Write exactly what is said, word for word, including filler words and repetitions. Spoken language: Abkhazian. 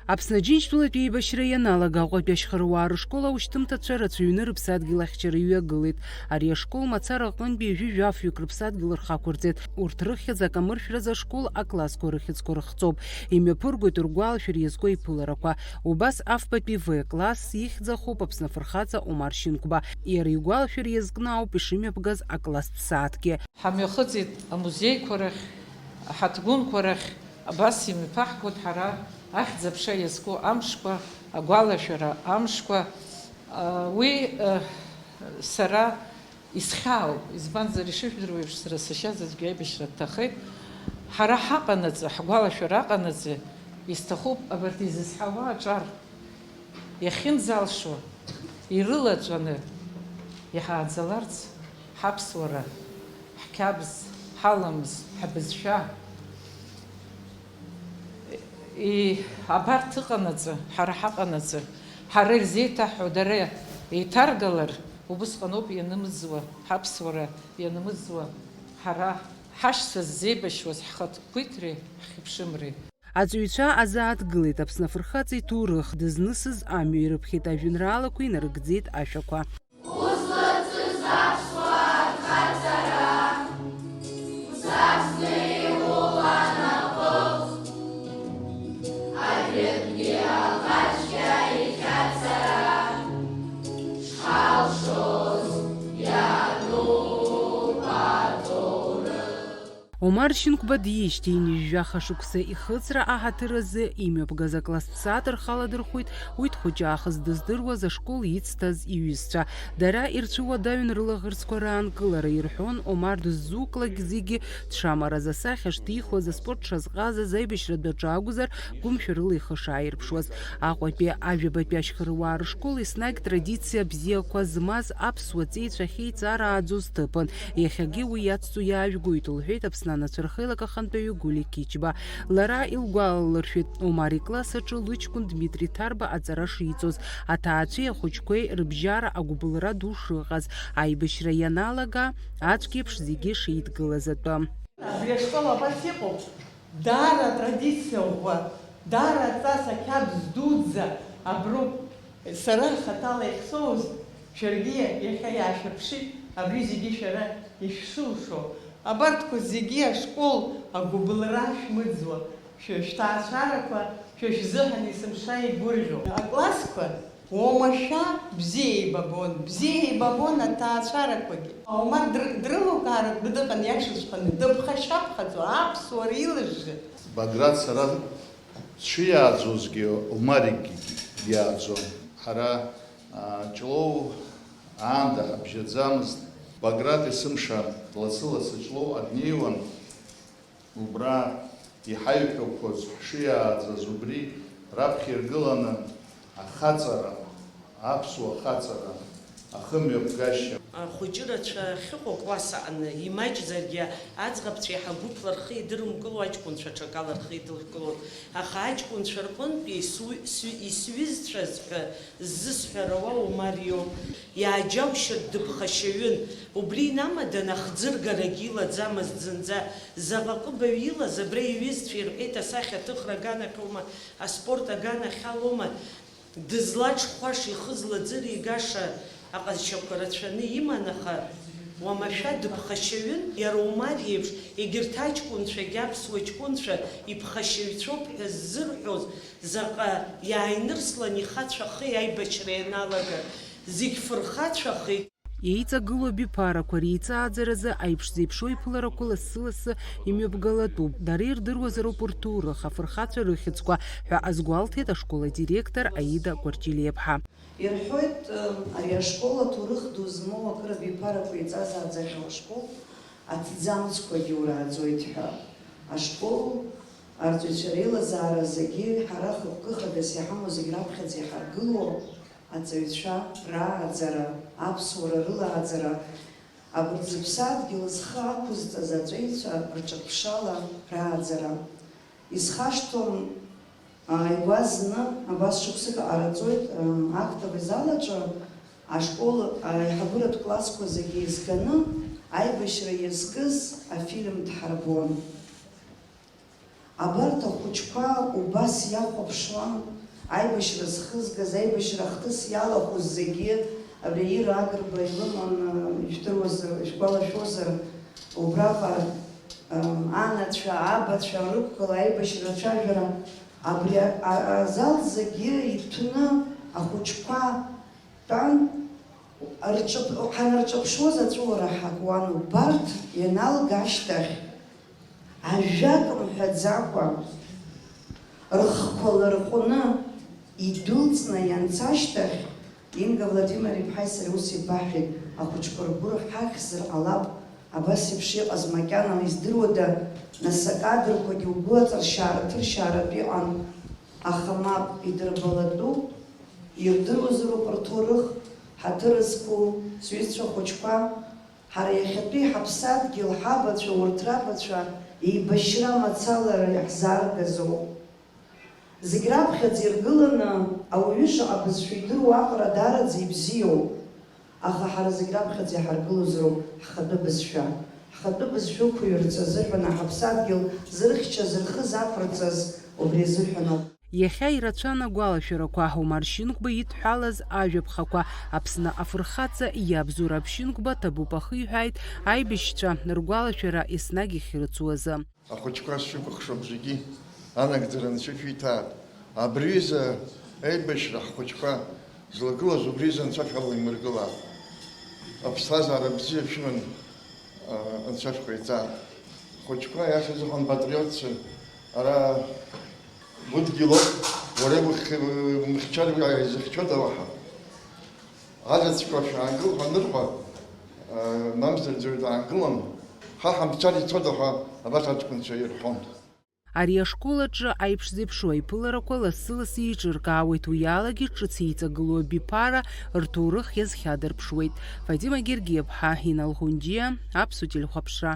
Аԥсны Аџьынџьтәылатә еибашьра ианалага, Аҟәатәи ашьхаруаа рышкол аушьҭымҭацәа рацәаҩны рыԥсадгьыл ахьчара иҩагылеит. Ари ашкол мацара аҟынтәи ҩажәи жәафҩык рыԥсадгьыл рхақәырҵеит. Урҭ рыхьӡ акамыршәразы ашкол аклассқәа рыхьӡқәа рыхҵоуп. Имҩаԥыргоит ргәалашәара иазку аиԥыларақәа. Убас афбатәи В класс ихьӡ ахуп Аԥсны афырхаҵа Омар Шьынқәба. Иара игәалашәара иазкны ауп ишымҩаԥгаз акласстә сааҭгьы. Ҳамҩахыҵит амузеиқәа рахь, аҳаҭгәынқәа рахь, абас имҩаԥаҳгоит ҳара ахьӡ-аԥша иазку амшқәа, агәалашәара амшқәа. Уи, сара исхьаауп, избанзар, ишыжәдыруа еиԥш, сара сашьа заҵәгьы аибашьра дҭахеит. Ҳара ҳаҟанаҵы, ҳгәалашәара аҟанаҵы, исҭахуп абарҭ изызҳауа аҿар иахьынӡалшо, ирылаҵәаны иҳааӡаларц ҳаԥсуара, ҳқьабз, ҳаламыс, ҳбызшәа. И-, абарҭ ыҟанаҵы, ҳара ҳаҟанаҵы, ҳара ирзеиҭаҳҳәо дара еиҭаргалар, убысҟаноуп ианымыӡуа, ҳаԥсуара ианымыӡуа, ҳара ҳашьцәа ззеибашьуаз ҳхақәиҭреи ҳхьыԥшымреи. Аҵаҩцәа азааҭгылеит Аԥсны афырхаҵа иҭоурых, дызнысыз амҩа ирыԥхьеит ажәеинраалақәа, инарыгӡеит ашәақәа. Узлыҵыз аԥсуаа рхаҵара, узаҵгы иуланапык, ажәытәгьы аӷацәгьа ихьаҵара, шҳалшоз иануп аҭоурых. Омар Шьынқәба диижьҭеи ҩажәаха шықәса ихыҵра аҳаҭыр азы имҩаԥгаз акласстә сааҭ рхаладырхәит уи дхәыҷы аахыс дыздыруаз ашкол ицҭаз иҩызцәа. Дара ирцәыуадаҩын рылаӷырӡқәа раанкылара, ирҳәон, Омар дыззуклак зегьы дшамараз, асахьа шҭихуаз, аспорт дшазҟазаз, аибашьратә аҿы акәзар, гәымшәарыла ихы шааирԥшуаз. Аҟәатәи ажәабатәи ашьхаруаа рышкол еснагь традициа бзиақәа змаз аԥсуа ҵеицәа ахьеиҵарааӡоз ҭыԥын. Иахьагьы уи иацҵо иаажәгоит, лҳәеит Аԥсны анацәа рхеилак ахантәаҩы Гулиа Қьычба. Лара илгәалалыршәеит, Омар икласс аҿы лыҷкәын Дмитри Ҭарба аҵара шиҵоз, аҭаацәеи ахәыҷқәеи рыбжьара агәыбылра ду шыҟаз, аибашьра ианалага, аӡәк еиԥш зегьы шеидгылаз атәы. Абри ашкол абас иҟоуп. Даара атрадициа ӷәӷәа, даара аҵас ақьабз дуӡӡа аброуп. Сара хаҭала иахьсоуз, шәаргьы иахьа иаашәырԥшит, абри зегьы шәара ишәсылшо. Абарҭқәа зегьы ашкол агәыбылра шәмыӡуа, шәа шәҭаацәарақәа шәа шәзыҳәан есымша игәырӷьо. Аклассқәа Уамашәа бзиа еибабон, бзиа еибабон аҭаацәарақәагьы. Омар др-, дрылукааратәны дыҟан, иашаҵәҟьаны, дыԥхашьаԥхаҵо, аԥсуара илыжжы. Баграт сара сшиааӡозгьы Омаргьы диааӡон. Ҳара, а, Ҷлоу аанда ҳабжьаӡамызт. Баграт есымша лассы-лассы Ҷлоуҟа днеиуан. Убра иҳаиҳәақәоз ҳшиааӡаз убри раԥхьа иргыланы ахаҵара, аԥсуа хаҵара ахымҩаԥгашьа. Ахәыҷы рацәа ахьыҟоу класс аҟны, имаҷзаргьы, аӡӷабцәа иаҳа гәыԥла рхы идырымкыло аҷкәынцәа ҽакала рхы идыркылон. Аха аҷкәынцәа рҟынтәи ису-, сҩ-, исҩызцәаз ҳәа ззысҳәара уа Омар иоуп. Иааџьаушьартә дыԥхашьаҩын. Убри инамадан ахӡыргарагьы илаӡамызт зынӡа. Заҟа ҟыбаҩ илаз, абра иҩызцәа ирҳәеит, асахьаҭыхра аганахьоума, аспорт аганахьалоума, дызлаҽхәаша, ихы злаӡыригаша аҟазшьақәа рацәаны иман, аха уамашәа дыԥхашьаҩын. Иара Омар иеиԥш, егьырҭ аҷкәынцәагьы, аԥсуа ҷкәынцәа иԥхашьаҩцәоуп ҳәа ззырҳәоз, заҟа иааинырслан ихацәахеи аибашьра ианалага, зегь фырхацәахеит. Еиҵагылоу абиԥарақәа реиҵааӡаразы аиԥш зеиԥшроу иԥыларақәа лассы-лассы имҩаԥгалатәуп. Дара ирдыруазароуп рҭоурых, афырхацәа рыхьӡқәа, ҳәа азгәалҭеит ашкол адиректор Аида Кәарҷелиаԥҳа. Ирҳәоит, ари ашкол аҭоурых ду змоу акыр абиԥарақәа еиҵазааӡахьоу ашкол аҭӡамцқәагьы урааӡоит ҳәа. Ашкол арҵаҩцәа реилазаара зегьы ҳара хықәкы хадас иҳамоу зегь раԥхьаӡа иҳаргылоуп. Аҵаҩцәа рааӡара, аԥсуара рылааӡара, абырҭ зыԥсадгьыл зхы ақәызҵаз аҵеицәа рҿырԥшала рааӡара. Исхашҭуам, ааигәа зны, абас шықәсык ҟараҵоит, актовый зал аҿы ашкол аиҳабыратә классқәа зегьы еизганы аибашьра иазкыз афильм дҳарбон. Абарҭ ахәыҷқәа убас иахәаԥшуан, аибашьра зхызгаз, аибашьра ахҭыс иалахәыз зегьы, абри Ира Агрба илыман, ижәдыруазар, ишәгәалашәозар, убраҟа, ам, анацәа, абацәа рықәгыла аибашьра ацәажәара, абри а-, а-, азал зегьы иҭәны ахәыҷқәа тәан, рҿаԥ-, ҳанырҿаԥшуаз аҵәуара ҳакуан, убарҭ ианалга ашьҭахь, ажәак мҳәаӡакәа, рыхқәа ларҟәны идәылҵны ианца ашьҭахь, Инга Владимир-иԥҳаи сареи ус еибаҳҳәеит, ахәыҷқәа ргәы рҳахьзар ҟалап, абас еиԥш иҟаз макьана издыруада, нас акадрқәагьы угәы аҵыршьаара ҭыршьааратә иҟан, аха мап, идырбалатәуп, ирдыруазароуп рҭоурых, ҳаҭыр зқәу сҩызцәа хәыҷқәа, ҳара иахьатәи ҳаԥсадгьыл, ҳабацәа, урҭ рабацәа еибашьра мацалара иаҳзааргазоуп. Зегь раԥхьаӡа иргыланы ауаҩы шаҟа бызшәа идыруа аҟара даараӡа ибзиоуп, аха ҳара зегь раԥхьаӡа иҳаргылозароуп ҳхатәы бызшәа. Ҳхатәы бызшәа ықәыҩрц азыҳәан аҳаԥсадгьыл зырхьчаз, рхы заԥырҵаз убри азыҳәаноуп. Иахьа ирацәан агәалашәарақәа, Омар Шьынқәба идҳәалаз ажәаԥхақәа, Аԥсны афырхаҵа иабзоура Ԥшьынқәба ҭабуп ахиҳәааит аибашьцәа ргәалашәара еснагь иахьрыцу азы. Ахәыҷқәа сшәыкәыхшоуп зегьы, анагӡара анцәа шәиҭааит. Абри изы аибашьра ҳхәыҷқәа злагылаз убри изы анцәа шәалаимыргылааит. Аԥсҭазаара бзиа шәыман, а, анцәа шәҟаиҵааит. Хәыҷқәа иахьазыҳәан патриотцәа, ара удгьылоуп, уара иухь-, умыхьчар уи изыхьчода уаҳа? Аӡаӡқәа шәаангыл ҳәа анырҳәа, мамзар ӡәыр даангылан, ҳа ҳамцар ицода ҳәа абас аҷкәынцәа ирҳәон. Ари ашкол аҿы аиԥш зеиԥшу аиԥыларақәа лассы-лассы еиҿыркаауеит, уи алагьы ҿыц еиҵагылоу абиԥара рҭоурых иазхьадырԥшуеит. Фатима Гергиаԥҳа, Инал Хәынџьиа, Аԥсуа телехәаԥшра.